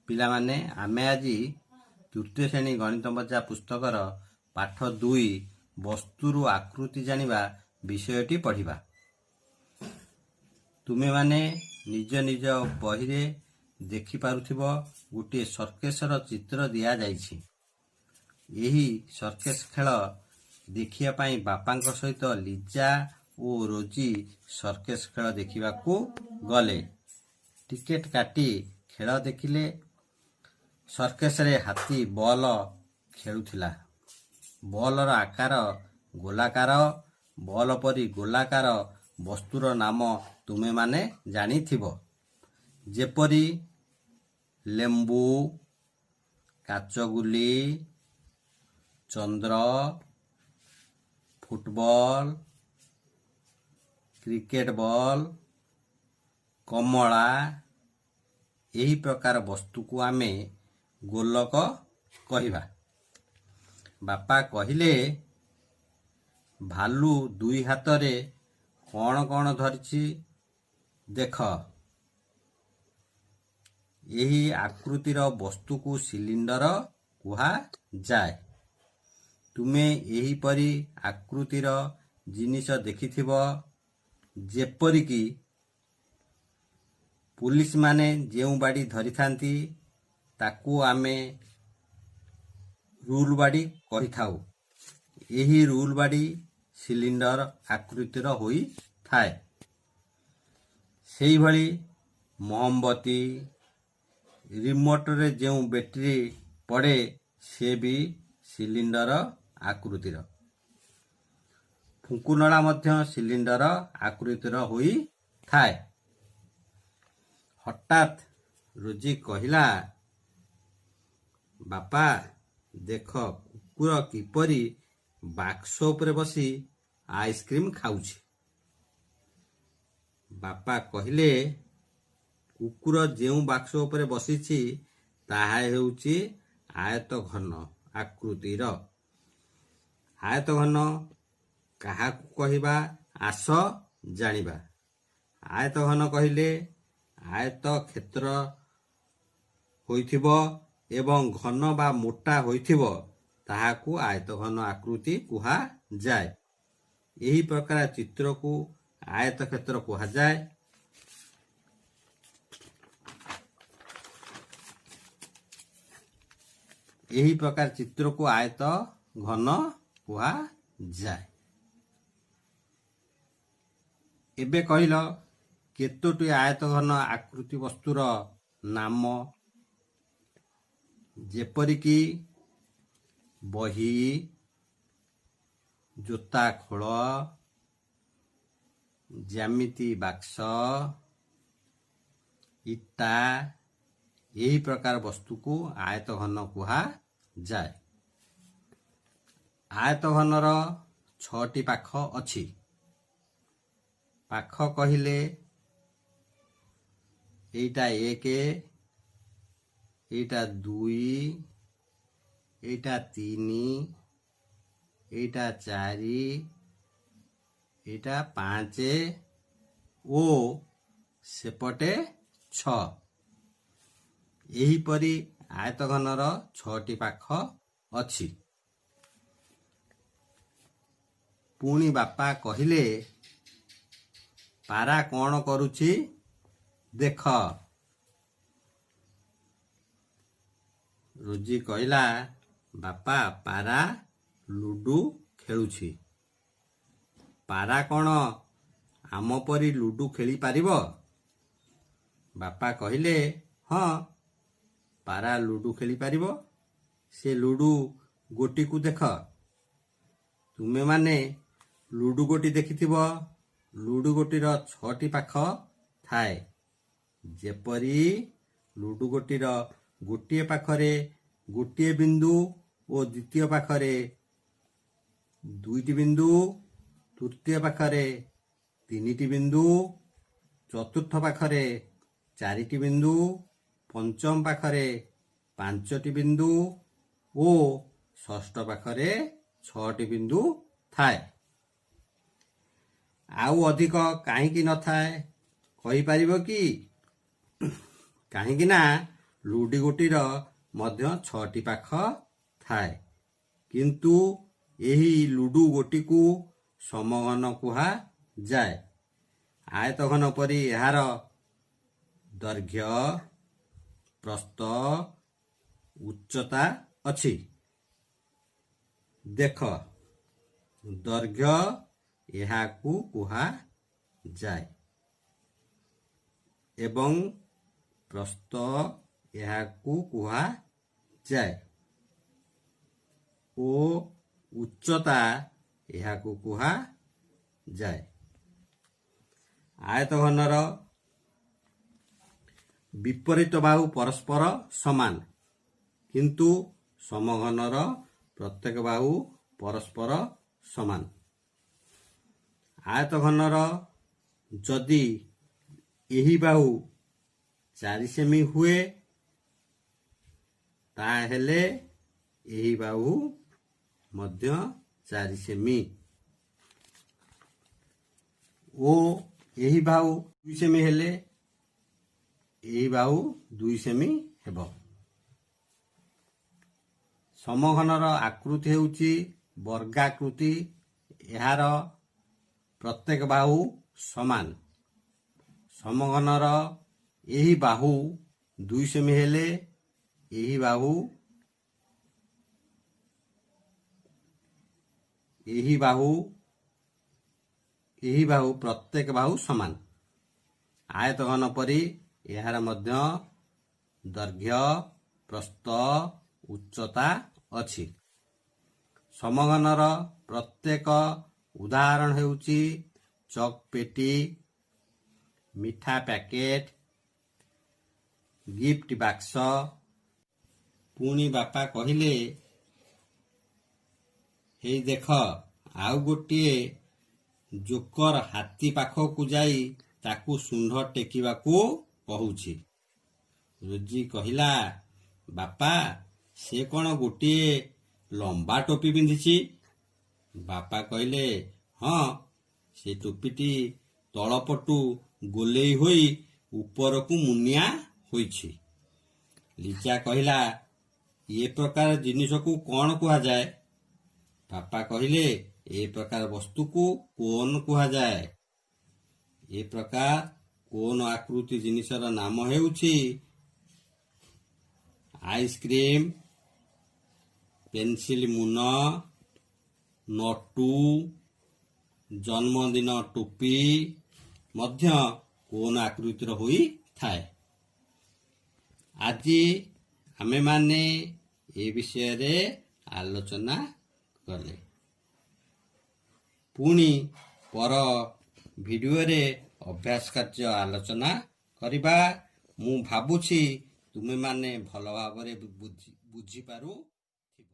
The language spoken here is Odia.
ପିଲାମାନେ, ଆମେ ଆଜି ତୃତୀୟ ଶ୍ରେଣୀ ଗଣିତ ମଜା ପୁସ୍ତକର ପାଠ 2, ବସ୍ତୁରୁ ଆକୃତି ଜାଣିବା ବିଷୟଟି ପଢ଼ିବା। ତୁମେମାନେ ନିଜ ନିଜ ବହିରେ ଦେଖିପାରୁଥିବ, ଗୋଟିଏ ସର୍କେସର ଚିତ୍ର ଦିଆଯାଇଛି। ଏହି ସର୍କେସ ଖେଳ ଦେଖିବା ପାଇଁ ବାପାଙ୍କ ସହିତ ଲିଜା ଓ ରୋଜି ସର୍କେସ ଖେଳ ଦେଖିବାକୁ ଗଲେ। ଟିକେଟ କାଟି ଖେଳ ଦେଖିଲେ। ସର୍କେସରେ ହାତୀ ବଲ ଖେଳୁଥିଲା। ବଲର ଆକାର ଗୋଲାକାର। ବଲ ପରି ଗୋଲାକାର ବସ୍ତୁର ନାମ ତୁମେମାନେ ଜାଣିଥିବ, ଯେପରି ଲେମ୍ବୁ, କାଚଗୁଲି, ଚନ୍ଦ୍ର, ଫୁଟବଲ, କ୍ରିକେଟ ବଲ୍, କମଳା। ଏହି ପ୍ରକାର ବସ୍ତୁକୁ ଆମେ ଗୋଲକ କହିବା। ବାପା କହିଲେ, ଭାଲୁ ଦୁଇ ହାତରେ କ'ଣ କ'ଣ ଧରିଛି ଦେଖ। ଏହି ଆକୃତିର ବସ୍ତୁକୁ ସିଲିଣ୍ଡର କୁହାଯାଏ। ତୁମେ ଏହିପରି ଆକୃତିର ଜିନିଷ ଦେଖିଥିବ, ଯେପରିକି ପୋଲିସମାନେ ଯେଉଁ ବାଡ଼ି ଧରିଥାନ୍ତି, ତାକୁ ଆମେ ରୁଲ ବାଡ଼ି କହିଥାଉ। ଏହି ରୁଲ ବାଡ଼ି ସିଲିଣ୍ଡର ଆକୃତିର ହୋଇଥାଏ। ସେଇଭଳି ମହମବତୀ, ରିମୋଟରେ ଯେଉଁ ବ୍ୟାଟେରୀ ପଡ଼େ, ସେ ବି ସିଲିଣ୍ଡର ଆକୃତିର। ଫୁଙ୍କୁନଳା ମଧ୍ୟ ସିଲିଣ୍ଡର ଆକୃତିର ହୋଇଥାଏ। ହଠାତ୍ ରୋଜି କହିଲା, ବାପା, ଦେଖ, କୁକୁର କିପରି ବାକ୍ସ ଉପରେ ବସି ଆଇସ୍କ୍ରିମ୍ ଖାଉଛି। ବାପା କହିଲେ, କୁକୁର ଯେଉଁ ବାକ୍ସ ଉପରେ ବସିଛି, ତାହା ହେଉଛି ଆୟତ ଘନ ଆକୃତିର। ଆୟତ ଘନ କାହାକୁ କହିବା, ଆସ ଜାଣିବା। ଆୟତ ଘନ କହିଲେ ଆୟତ କ୍ଷେତ୍ର ହୋଇଥିବ ଏବଂ ଘନ ବା ମୋଟା ହୋଇଥିବ, ତାହାକୁ ଆୟତ ଘନ ଆକୃତି କୁହାଯାଏ। ଏହି ପ୍ରକାର ଚିତ୍ରକୁ ଆୟତ କ୍ଷେତ୍ର କୁହାଯାଏ। ଏହି ପ୍ରକାର ଚିତ୍ରକୁ ଆୟତ ଘନ କୁହାଯାଏ। ଏବେ କହିଲ, କେତୋଟି ଆୟତ ଘନ ଆକୃତି ବସ୍ତୁର ନାମ, ଯେପରିକି ବହି, ଜୋତା ଖୋଳ, ଜ୍ୟାମିତି ବାକ୍ସ, ଇଟା? ଏହି ପ୍ରକାର ବସ୍ତୁକୁ ଆୟତ ଘନ କୁହାଯାଏ। ଆୟତ ଘନର ଛଅଟି ପାଖ ଅଛି। ପାଖ କହିଲେ ଏଇଟା ଏକ, ଏଇଟା ଦୁଇ, ଏଇଟା ତିନି, ଏଇଟା ଚାରି, ଏଇଟା ପାଞ୍ଚ ଓ ସେପଟେ ଛଅ। ଏହିପରି ଆୟତଘନର ଛଅଟି ପାଖ ଅଛି। ପୁଣି ବାପା କହିଲେ, ପାରା କ'ଣ କରୁଛି ଦେଖ। ରୋଜି କହିଲା, ବାପା, ପାରା ଲୁଡୁ ଖେଳୁଛି। ପାରା କ'ଣ ଆମ ପରି ଲୁଡୁ ଖେଳିପାରିବ? ବାପା କହିଲେ, ହଁ, ପାରା ଲୁଡୁ ଖେଳିପାରିବ। ସେ ଲୁଡୁ ଗୋଟିକୁ ଦେଖ। ତୁମେମାନେ ଲୁଡୁ ଗୋଟି ଦେଖିଥିବ। ଲୁଡୁ ଗୋଟିର ଛଅଟି ପାଖ ଥାଏ। ଯେପରି ଲୁଡୁ ଗୋଟିର ଗୋଟିଏ ପାଖରେ ଗୋଟିଏ ବିନ୍ଦୁ ଓ ଦ୍ୱିତୀୟ ପାଖରେ ଦୁଇଟି ବିନ୍ଦୁ, ତୃତୀୟ ପାଖରେ ତିନିଟି ବିନ୍ଦୁ, ଚତୁର୍ଥ ପାଖରେ ଚାରିଟି ବିନ୍ଦୁ, ପଞ୍ଚମ ପାଖରେ ପାଞ୍ଚଟି ବିନ୍ଦୁ ଓ ଷଷ୍ଠ ପାଖରେ ଛଅଟି ବିନ୍ଦୁ ଥାଏ। ଆଉ ଅଧିକ କାହିଁକି ନଥାଏ, କହିପାରିବ କି? କାହିଁକି ନା ଲୁଡୁ ଗୋଟିର ମଧ୍ୟ ଛଅଟି ପାଖ ଥାଏ, କିନ୍ତୁ ଏହି ଲୁଡୁ ଗୋଟିକୁ ସମଘନ କୁହାଯାଏ। ଆୟତଘନ ପରି ଏହାର ଦୈର୍ଘ୍ୟ, ପ୍ରସ୍ଥ, ଉଚ୍ଚତା ଅଛି। ଦେଖ, ଦୈର୍ଘ୍ୟ ଏହାକୁ କୁହାଯାଏ ଏବଂ ପ୍ରସ୍ଥ ଏହାକୁ କୁହାଯାଏ ଓ ଉଚ୍ଚତା ଏହାକୁ କୁହାଯାଏ। ଆୟତଘନର ବିପରୀତ ବାହୁ ପରସ୍ପର ସମାନ, କିନ୍ତୁ ସମଘନର ପ୍ରତ୍ୟେକ ବାହୁ ପରସ୍ପର ସମାନ। ଆୟତଘନର ଯଦି ଏହି ବାହୁ 4 ସେମି ହୁଏ, ତାହେଲେ ଏହି ବାହୁ ମଧ୍ୟ 4 ସେମି ଓ ଏହି ବାହୁ 2 ସେମି ହେଲେ ଏହି ବାହୁ 2 ସେମି ହେବ। ସମଘନର ଆକୃତି ହେଉଛି ବର୍ଗାକୃତି। ଏହାର ପ୍ରତ୍ୟେକ ବାହୁ ସମାନ। ସମଘନର ଏହି ବାହୁ 2 ସେମି ହେଲେ ଏହି ବାହୁ, ଏହି ବାହୁ, ଏହି ବାହୁ, ପ୍ରତ୍ୟେକ ବାହୁ ସମାନ। ଆୟତଘନ ପରି ଏହାର ମଧ୍ୟ ଦୈର୍ଘ୍ୟ, ପ୍ରସ୍ଥ, ଉଚ୍ଚତା ଅଛି। ସମଘନର ପ୍ରତ୍ୟେକ ଉଦାହରଣ ହେଉଛି ଚକ୍ ପେଟି, ମିଠା ପ୍ୟାକେଟ, ଗିଫ୍ଟ ବାକ୍ସ। ପୁଣି ବାପା କହିଲେ, "ହେଇ ଦେଖ, ଆଉ ଗୋଟିଏ ଜୋକର ହାତୀ ପାଖକୁ ଯାଇ ତାକୁ ଶୁଣ୍ଢ ଟେକିବାକୁ କହୁଛି।" ରୋଜି କହିଲା, "ବାପା, ସେ କ'ଣ ଗୋଟିଏ ଲମ୍ବା ଟୋପି ପିନ୍ଧିଛି?" ବାପା କହିଲେ, "ହଁ, ସେ ଟୋପିଟି ତଳପଟୁ ଗୋଲେଇ ହୋଇ ଉପରକୁ ମୁନିଆ ହୋଇଛି।" ଲିଜା କହିଲା, "ଏ ପ୍ରକାର ଜିନିଷକୁ କ'ଣ କୁହାଯାଏ?" ବାପା କହିଲେ, "ଏ ପ୍ରକାର ବସ୍ତୁକୁ କୋନ୍ କୁହାଯାଏ। ଏ ପ୍ରକାର କୋନ୍ ଆକୃତି ଜିନିଷର ନାମ ହେଉଛି ଆଇସ୍କ୍ରିମ୍, ପେନସିଲ ମୁନ, ନଟୁ, ଜନ୍ମଦିନ ଟୋପି ମଧ୍ୟ କୋନ୍ ଆକୃତିର ହୋଇଥାଏ।" ଆଜି ଆମେମାନେ ଏ ବିଷୟରେ ଆଲୋଚନା କଲେ। ପୁଣି ପର ଭିଡ଼ିଓରେ ଅଭ୍ୟାସ କାର୍ଯ୍ୟ ଆଲୋଚନା କରିବା। ମୁଁ ଭାବୁଛି ତୁମେମାନେ ଭଲ ଭାବରେ ବୁଝିପାରୁ।